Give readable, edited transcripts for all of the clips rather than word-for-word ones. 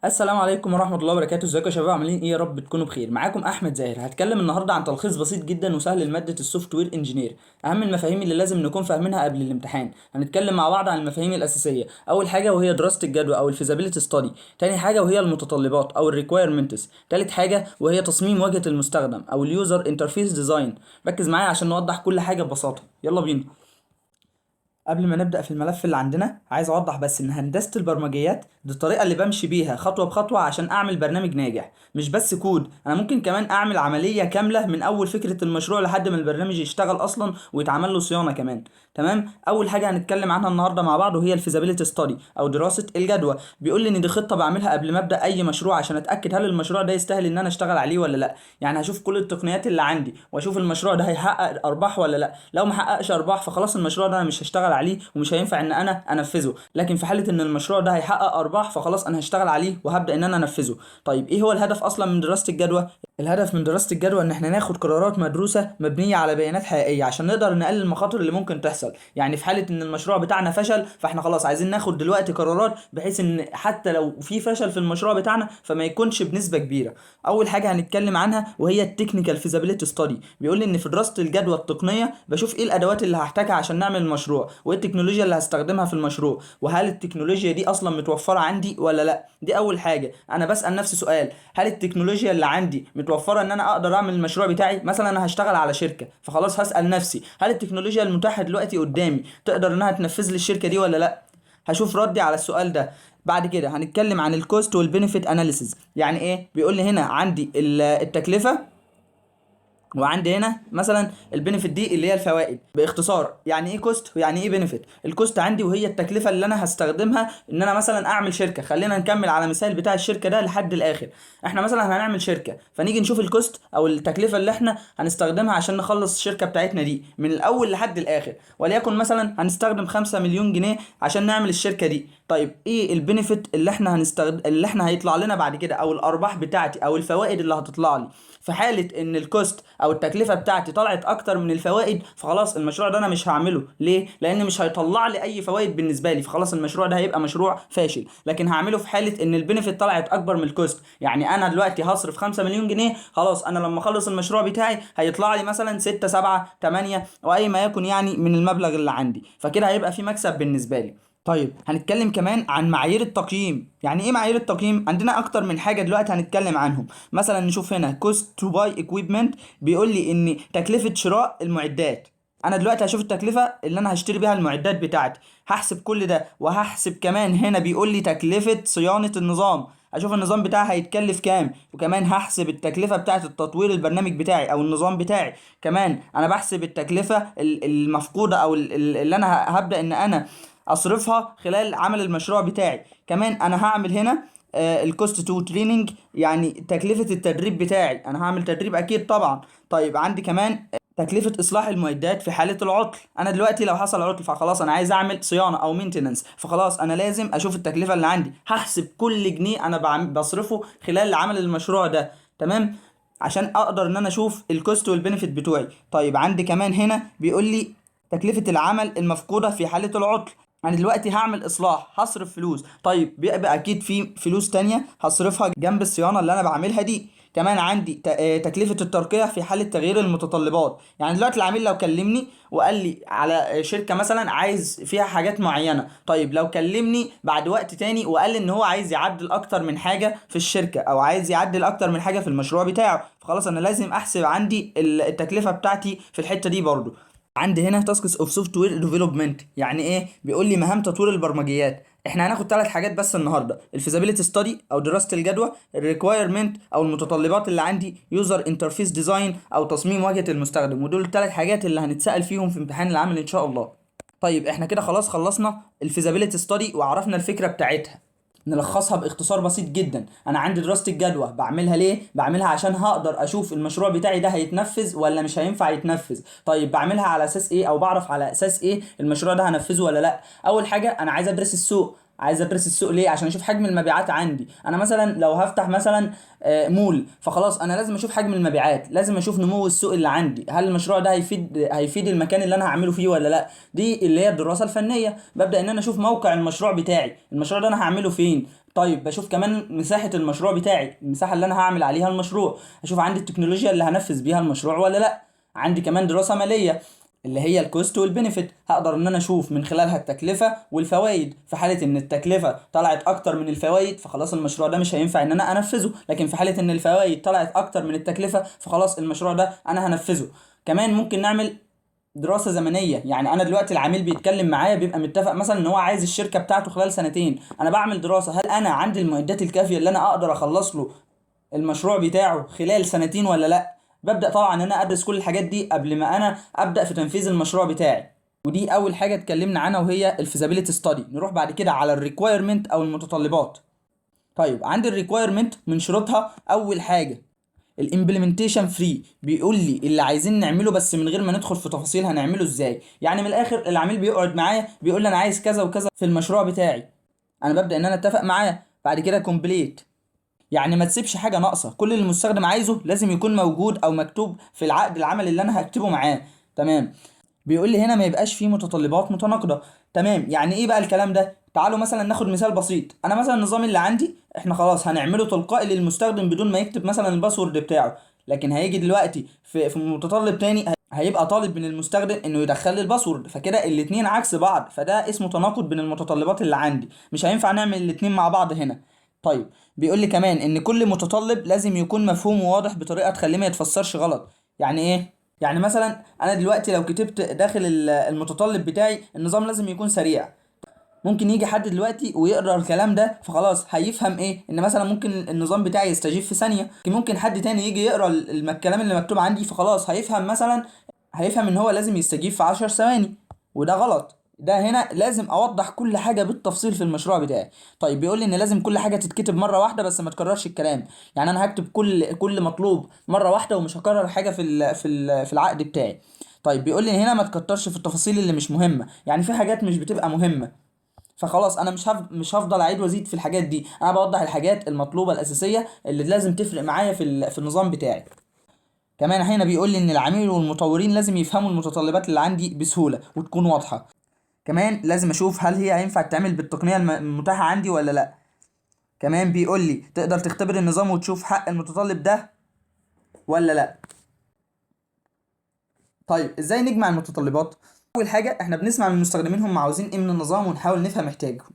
السلام عليكم ورحمة الله وبركاته. ازيكم يا شباب؟ عاملين ايه؟ يا رب تكونوا بخير. معاكم احمد زاهر. هتكلم النهارده عن تلخيص بسيط جدا وسهل لمادة ال software engineer، اهم المفاهيم اللي لازم نكون فاهمينها قبل الامتحان. هنتكلم مع بعض عن المفاهيم الاساسية. اول حاجة وهي دراسة الجدوى او ال feasibility study، تاني حاجة وهي المتطلبات او ال requirements، تالت حاجة وهي تصميم واجهة المستخدم او ال user interface design. ركز معايا عشان نوضح كل حاجة ببساطة. يلا بينا. قبل ما نبدأ في الملف اللي عندنا، عايز أوضح بس إن هندسة البرمجيات دي الطريقة اللي بمشي بيها خطوة بخطوة عشان أعمل برنامج ناجح. مش بس كود، أنا ممكن كمان أعمل عملية كاملة من أول فكرة المشروع لحد ما البرنامج يشتغل أصلا ويتعمل له صيانة كمان. تمام؟ أول حاجة هنتكلم عنها النهاردة مع بعض وهي ال feasibility study أو دراسة الجدوى. بيقول لي إن دي خطة بعملها قبل ما أبدأ أي مشروع عشان أتأكد هل المشروع ده يستاهل إن أنا أشتغل عليه ولا لأ. يعني هشوف كل التقنيات اللي عندي وأشوف المشروع ده هيحقق أرباح ولا لأ. لو ما حققش أرباح فخلاص المشروع ده أنا مش هشتغل عليه ومش هينفع ان انا انفذه. لكن في حاله ان المشروع ده هيحقق ارباح فخلاص انا هشتغل عليه وهبدا ان انا انفذه. طيب ايه هو الهدف اصلا من دراسة الجدوى؟ الهدف من دراسة الجدوى ان احنا ناخد قرارات مدروسة مبنية على بيانات حقيقية عشان نقدر نقلل المخاطر اللي ممكن تحصل. يعني في حاله ان المشروع بتاعنا فشل فاحنا خلاص عايزين ناخد دلوقتي قرارات بحيث ان حتى لو في فشل في المشروع بتاعنا فما يكونش بنسبة كبيره. اول حاجة هنتكلم عنها وهي ال technical feasibility study. بيقول لي ان في دراسة الجدوى التقنية بشوف ايه الادوات اللي هحتاجها عشان نعمل المشروع، وايه التكنولوجيا اللي هستخدمها في المشروع، وهل التكنولوجيا دي اصلا متوفرة عندي ولا لا. دي اول حاجه. انا بسال نفسي سؤال: هل التكنولوجيا اللي عندي متوفرة ان انا اقدر اعمل المشروع بتاعي؟ مثلا انا هشتغل على شركه، فخلاص هسال نفسي هل التكنولوجيا المتاحة دلوقتي قدامي تقدر انها تنفذ لي الشركة دي ولا لا. هشوف ردي على السؤال ده. بعد كده هنتكلم عن ال cost وال benefit analysis. يعني ايه؟ بيقول لي هنا عندي التكلفة وعندي هنا مثلا ال benefit دي اللي هي الفوائد. باختصار يعني ايه cost ويعني ايه benefit؟ ال cost عندي وهي التكلفة اللي انا هستخدمها ان انا مثلا اعمل شركه. خلينا نكمل على مثال بتاع الشركة ده لحد الاخر. احنا مثلا هنعمل شركه، فنيجي نشوف ال cost او التكلفة اللي احنا هنستخدمها عشان نخلص الشركة بتاعتنا دي من الاول لحد الاخر. وليكن مثلا هنستخدم 5 مليون جنيه عشان نعمل الشركة دي. طيب ايه ال benefit اللي احنا هنستخدم اللي احنا هيطلع لنا بعد كده، او الارباح بتاعتي او الفوائد اللي هتطلع لي؟ في حاله ان ال cost او التكلفة بتاعتي طلعت اكتر من الفوائد فخلاص المشروع ده انا مش هعمله. ليه؟ لان مش هيطلع لي اي فوائد بالنسبة لي، فخلاص المشروع ده هيبقى مشروع فاشل. لكن هعمله في حاله ان ال benefit طلعت اكبر من ال cost. يعني انا دلوقتي هصرف 5 مليون جنيه، خلاص انا لما اخلص المشروع بتاعي هيطلع لي مثلا 6 7 8 واي ما يكن يعني من المبلغ اللي عندي، فكده هيبقى في مكسب بالنسبة لي. طيب هنتكلم كمان عن معايير التقييم. يعني ايه معايير التقييم؟ عندنا اكتر من حاجة دلوقتي هنتكلم عنهم. مثلا نشوف هنا cost to buy equipment، بيقول لي ان تكلفة شراء المعدات. انا دلوقتي هشوف التكلفة اللي انا هشتري بيها المعدات بتاعتي، هحسب كل ده. وهحسب كمان هنا بيقول لي تكلفة صيانة النظام، اشوف النظام بتاعي هيتكلف كام. وكمان هحسب التكلفة بتاعه التطوير البرنامج بتاعي او النظام بتاعي. كمان انا بحسب التكلفة المفقودة او اللي انا هبدا ان انا اصرفها خلال عمل المشروع بتاعي. كمان انا هعمل هنا ال cost to training، يعني تكلفة التدريب بتاعي، انا هعمل تدريب اكيد طبعا. طيب عندي كمان تكلفة إصلاح المعدات في حالة العطل. أنا دلوقتي لو حصل عطل فخلاص أنا عايز أعمل صيانة أو maintenance، فخلاص أنا لازم أشوف التكلفة اللي عندي، هحسب كل جنيه أنا بصرفه خلال عمل المشروع ده. تمام؟ عشان أقدر إن أنا أشوف ال cost وال benefit بتوعي. طيب عندي كمان هنا بيقول لي تكلفة العمل المفقودة في حالة العطل. انا دلوقتي هعمل اصلاح هصرف فلوس، طيب بيبقى اكيد في فلوس تانية هصرفها جنب الصيانة اللي انا بعملها دي. كمان عندي تكلفة الترقية في حالة تغيير المتطلبات. يعني دلوقتي العميل لو كلمني وقال لي على شركة مثلا عايز فيها حاجات معينة، طيب لو كلمني بعد وقت تاني وقال لي ان هو عايز يعدل اكتر من حاجة في الشركة او عايز يعدل اكتر من حاجة في المشروع بتاعه، فخلاص انا لازم احسب عندي التكلفة بتاعتي في الحتة دي برضو. عندي هنا tasks of software development. يعني ايه؟ بيقول لي مهام تطوير البرمجيات. احنا هناخد ثلاث حاجات بس النهارده: ال feasibility study او دراسة الجدوى، ال requirement او المتطلبات اللي عندي، user interface design او تصميم واجهه المستخدم. ودول الثلاث حاجات اللي هنتسال فيهم في امتحان العملي ان شاء الله. طيب احنا كده خلاص خلصنا ال feasibility study وعرفنا الفكرة بتاعتها. نلخصها باختصار بسيط جدا: انا عندي دراسة الجدوى بعملها ليه؟ بعملها عشان هقدر اشوف المشروع بتاعي ده هيتنفذ ولا مش هينفع يتنفذ. طيب بعملها على اساس ايه، او بعرف على اساس ايه المشروع ده هنفذه ولا لا؟ اول حاجة انا عايز ادرس السوق. عايز ادرس السوق ليه؟ عشان اشوف حجم المبيعات عندي. انا مثلا لو هفتح مثلا مول، فخلاص انا لازم اشوف حجم المبيعات، لازم اشوف نمو السوق اللي عندي، هل المشروع ده هيفيد المكان اللي انا هعمله فيه ولا لا. دي اللي هي الدراسة الفنيه. ببدا ان انا اشوف موقع المشروع بتاعي، المشروع ده انا هعمله فين. طيب بشوف كمان مساحة المشروع بتاعي، المساحة اللي انا هعمل عليها المشروع، اشوف عندي التكنولوجيا اللي هنفذ بيها المشروع ولا لا. عندي كمان دراسة ماليه اللي هي ال cost وال benefit، هقدر ان انا اشوف من خلالها التكلفة والفوائد. في حاله ان التكلفة طلعت اكتر من الفوائد فخلاص المشروع ده مش هينفع ان انا انفذه، لكن في حاله ان الفوائد طلعت اكتر من التكلفة فخلاص المشروع ده انا هنفذه. كمان ممكن نعمل دراسة زمنيه، يعني انا دلوقتي العميل بيتكلم معايا بيبقى متفق مثلا ان هو عايز الشركة بتاعته خلال سنتين، انا بعمل دراسة هل انا عندي المعدات الكافيه اللي انا اقدر اخلص له المشروع بتاعه خلال سنتين ولا لا. ببدأ طبعا ان انا ادرس كل الحاجات دي قبل ما انا ابدأ في تنفيذ المشروع بتاعي. ودي اول حاجة اتكلمنا عنها وهي ال feasibility study. نروح بعد كده على ال requirement او المتطلبات. طيب عندي ال requirement من شروطها اول حاجة ال implementation free، بيقول لي اللي عايزين نعمله بس من غير ما ندخل في تفاصيل هنعمله ازاي. يعني من الاخر العميل بيقعد معايا بيقول لي انا عايز كذا وكذا في المشروع بتاعي، انا ببدأ ان انا اتفق معاه. بعد كده complete، يعني ما تسيبش حاجة ناقصه، كل اللي المستخدم عايزه لازم يكون موجود او مكتوب في العقد العمل اللي انا هكتبه معاه. تمام. بيقول لي هنا ما يبقاش فيه متطلبات متناقضة. تمام، يعني ايه بقى الكلام ده؟ تعالوا مثلا ناخد مثال بسيط. انا مثلا النظام اللي عندي احنا خلاص هنعمله تلقائي للمستخدم بدون ما يكتب مثلا ال password بتاعه، لكن هيجي دلوقتي في متطلب تاني هيبقى طالب من المستخدم انه يدخل لي ال password، فكده الاتنين عكس بعض، فده اسمه تناقض بين المتطلبات اللي عندي، مش هينفع نعمل الاتنين مع بعض هنا. طيب بيقول لي كمان ان كل متطلب لازم يكون مفهوم وواضح بطريقة تخليه ما يتفسرش غلط. يعني ايه؟ يعني مثلا انا دلوقتي لو كتبت داخل المتطلب بتاعي النظام لازم يكون سريع، ممكن يجي حد دلوقتي ويقرا الكلام ده فخلاص هيفهم ايه، ان مثلا ممكن النظام بتاعي يستجيب في ثانية. ممكن حد تاني يجي يقرا الكلام اللي مكتوب عندي فخلاص هيفهم مثلا، هيفهم ان هو لازم يستجيب في 10 ثواني، وده غلط. ده هنا لازم اوضح كل حاجة بالتفصيل في المشروع بتاعي. طيب بيقول لي ان لازم كل حاجة تتكتب مرة واحدة بس ما تكررش الكلام، يعني انا هكتب كل مطلوب مرة واحدة ومش هكرر حاجة في العقد بتاعي. طيب بيقول لي هنا ما تكترش في التفاصيل اللي مش مهمة، يعني في حاجات مش بتبقى مهمة فخلاص انا مش هفضل اعيد وازيد في الحاجات دي، انا بوضح الحاجات المطلوبة الاساسية اللي لازم تفرق معايا في النظام بتاعي. كمان هنا بيقول لي ان العميل والمطورين لازم يفهموا المتطلبات اللي عندي بسهولة وتكون واضحة. كمان لازم اشوف هل هي هينفع تتعمل بالتقنيه المتاحة عندي ولا لا. كمان بيقول لي تقدر تختبر النظام وتشوف حق المتطلب ده ولا لا. طيب ازاي نجمع المتطلبات؟ اول حاجة احنا بنسمع من المستخدمين هم عاوزين ايه من النظام ونحاول نفهم احتياجهم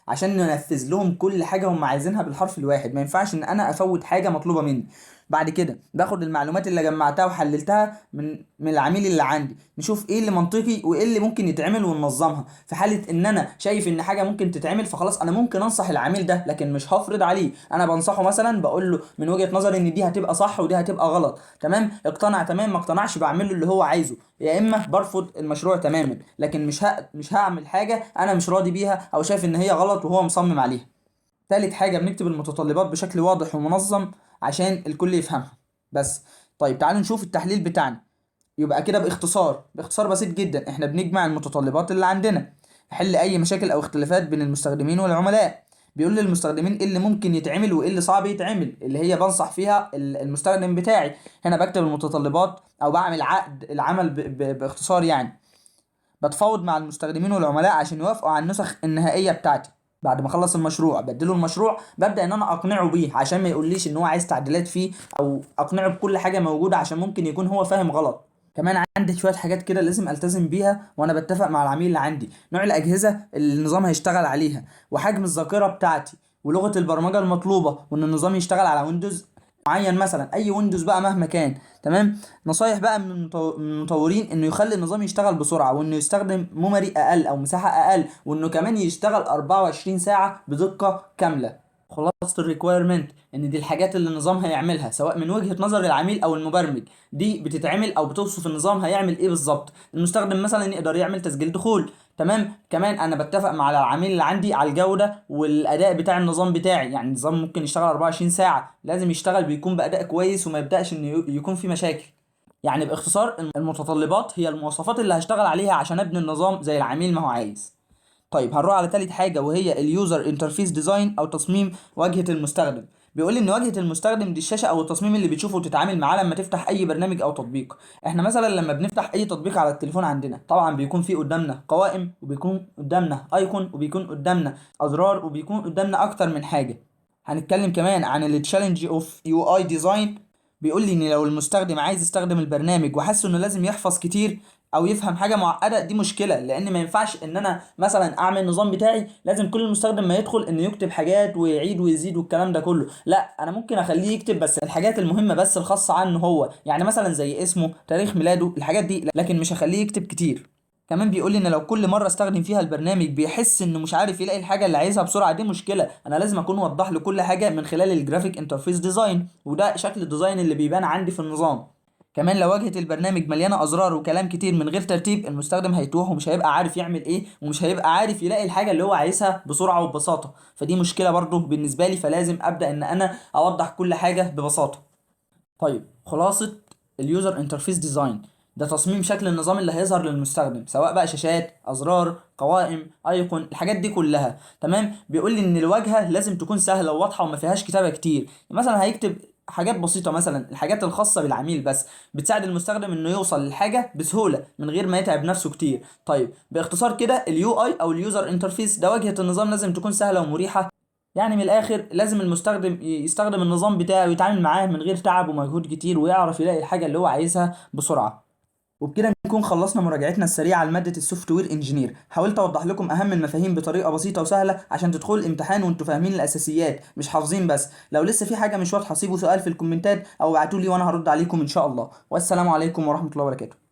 عشان ننفذ لهم كل حاجة هم عايزينها بالحرف الواحد، ما ينفعش ان انا افوت حاجة مطلوبه مني. بعد كده باخد المعلومات اللي جمعتها وحللتها من العميل اللي عندي، نشوف ايه اللي منطقي وايه اللي ممكن يتعمل وننظمها. في حاله ان انا شايف ان حاجة ممكن تتعمل فخلاص انا ممكن انصح العميل ده، لكن مش هفرض عليه، انا بنصحه مثلا بقول له من وجهه نظري ان دي هتبقى صح ودي هتبقى غلط. تمام، اقتنع تمام، ما اقتنعش بعمل له اللي هو عايزه، يا اما برفض المشروع تماما، لكن مش هعمل حاجة انا مش راضي بيها او شايف ان هي غلط وهو مصمم عليها. تالت حاجة بنكتب المتطلبات بشكل واضح ومنظم عشان الكل يفهمها بس. طيب تعالوا نشوف التحليل بتاعنا. يبقى كده باختصار بسيط جدا احنا بنجمع المتطلبات اللي عندنا، نحل اي مشاكل او اختلافات بين المستخدمين والعملاء، بيقول للمستخدمين ايه اللي ممكن يتعمل وايه اللي صعب يتعمل، اللي هي بنصح فيها المستخدم بتاعي. هنا بكتب المتطلبات او بعمل عقد العمل باختصار، يعني بتفاوض مع المستخدمين والعملاء عشان يوافقوا على النسخ النهائية بتاعتي. بعد ما اخلص المشروع بديله المشروع، ببدا ان انا اقنعه بيه عشان ما يقوليش ان هو عايز تعديلات فيه، او اقنعه بكل حاجة موجودة عشان ممكن يكون هو فاهم غلط. كمان عندي شوية حاجات كده لازم التزم بيها وانا بتفق مع العميل اللي عندي، نوع الاجهزة اللي النظام هيشتغل عليها، وحجم الذاكرة بتاعتي، ولغة البرمجة المطلوبة، وان النظام يشتغل على Windows معين مثلا، اي Windows بقى مهما كان. تمام. نصايح بقى من المطورين انه يخلي النظام يشتغل بسرعة، وانه يستخدم memory اقل او مساحة اقل، وانه كمان يشتغل 24 ساعة بدقة كاملة. خلاصه ال requirement ان دي الحاجات اللي النظام هيعملها سواء من وجهه نظر العميل او المبرمج، دي بتتعمل او بتوصف النظام هيعمل ايه بالظبط. المستخدم مثلا يقدر يعمل تسجيل دخول. تمام. كمان انا بتفق مع العميل اللي عندي على الجودة والاداء بتاع النظام بتاعي، يعني النظام ممكن يشتغل 24 ساعة، لازم يشتغل بيكون باداء كويس وما يبداش ان يكون في مشاكل. يعني باختصار المتطلبات هي المواصفات اللي هشتغل عليها عشان ابني النظام زي العميل ما هو عايز. طيب هنروح على تالت حاجة، وهي ال user interface design او تصميم واجهه المستخدم. بيقول لي ان واجهه المستخدم دي الشاشة او التصميم اللي بتشوفه وتتعامل معاه لما تفتح اي برنامج او تطبيق. احنا مثلا لما بنفتح اي تطبيق على التليفون عندنا، طبعا بيكون في قدامنا قوائم، وبيكون قدامنا icon، وبيكون قدامنا ازرار، وبيكون قدامنا اكتر من حاجة. هنتكلم كمان عن ال challenge of UI design. بيقول لي ان لو المستخدم عايز يستخدم البرنامج وحس انه لازم يحفظ كتير او يفهم حاجة معقده، دي مشكله، لان ما ينفعش ان انا مثلا اعمل النظام بتاعي لازم كل المستخدم ما يدخل انه يكتب حاجات ويعيد ويزيد والكلام ده كله. لا، انا ممكن اخليه يكتب بس الحاجات المهمة بس الخاصة عنه هو، يعني مثلا زي اسمه، تاريخ ميلاده، الحاجات دي، لكن مش هخليه يكتب كتير. كمان بيقول لي ان لو كل مرة استخدم فيها البرنامج بيحس انه مش عارف يلاقي الحاجة اللي عايزها بسرعه، دي مشكله. انا لازم اكون وضح له كل حاجة من خلال ال graphic interface design، وده شكل ال design اللي بيبان عندي في النظام. كمان لو واجهه البرنامج مليانة ازرار وكلام كتير من غير ترتيب، المستخدم هيتوه ومش هيبقى عارف يعمل ايه، ومش هيبقى عارف يلاقي الحاجة اللي هو عايزها بسرعة وببساطه، فدي مشكلة برضه بالنسبة لي، فلازم ابدا ان انا اوضح كل حاجة ببساطة. طيب خلاصه ال user interface design، ده تصميم شكل النظام اللي هيظهر للمستخدم، سواء بقى شاشات، ازرار، قوائم، icon، الحاجات دي كلها. تمام. بيقول لي ان الواجهة لازم تكون سهلة وواضحة وما فيهاش كتابه كتير. مثلا هيكتب حاجات بسيطه، مثلا الحاجات الخاصة بالعميل بس، بتساعد المستخدم انه يوصل للحاجة بسهولة من غير ما يتعب نفسه كتير. طيب باختصار كده ال UI او ال user interface ده واجهه النظام لازم تكون سهلة ومريحه، يعني من الاخر لازم المستخدم يستخدم النظام بتاعه ويتعامل معاه من غير تعب ومجهود كتير، ويعرف يلاقي الحاجة اللي هو عايزها بسرعة. وبكده نكون خلصنا مراجعتنا السريعة لمادة ال software engineer. حاولت اوضح لكم اهم المفاهيم بطريقة بسيطة وسهلة عشان تدخلوا الامتحان وانتوا فاهمين الاساسيات مش حافظين بس. لو لسه في حاجة مش واضحة سيبوا سؤال في الكومنتات او ابعتوا لي وانا هرد عليكم ان شاء الله. والسلام عليكم ورحمة الله وبركاته.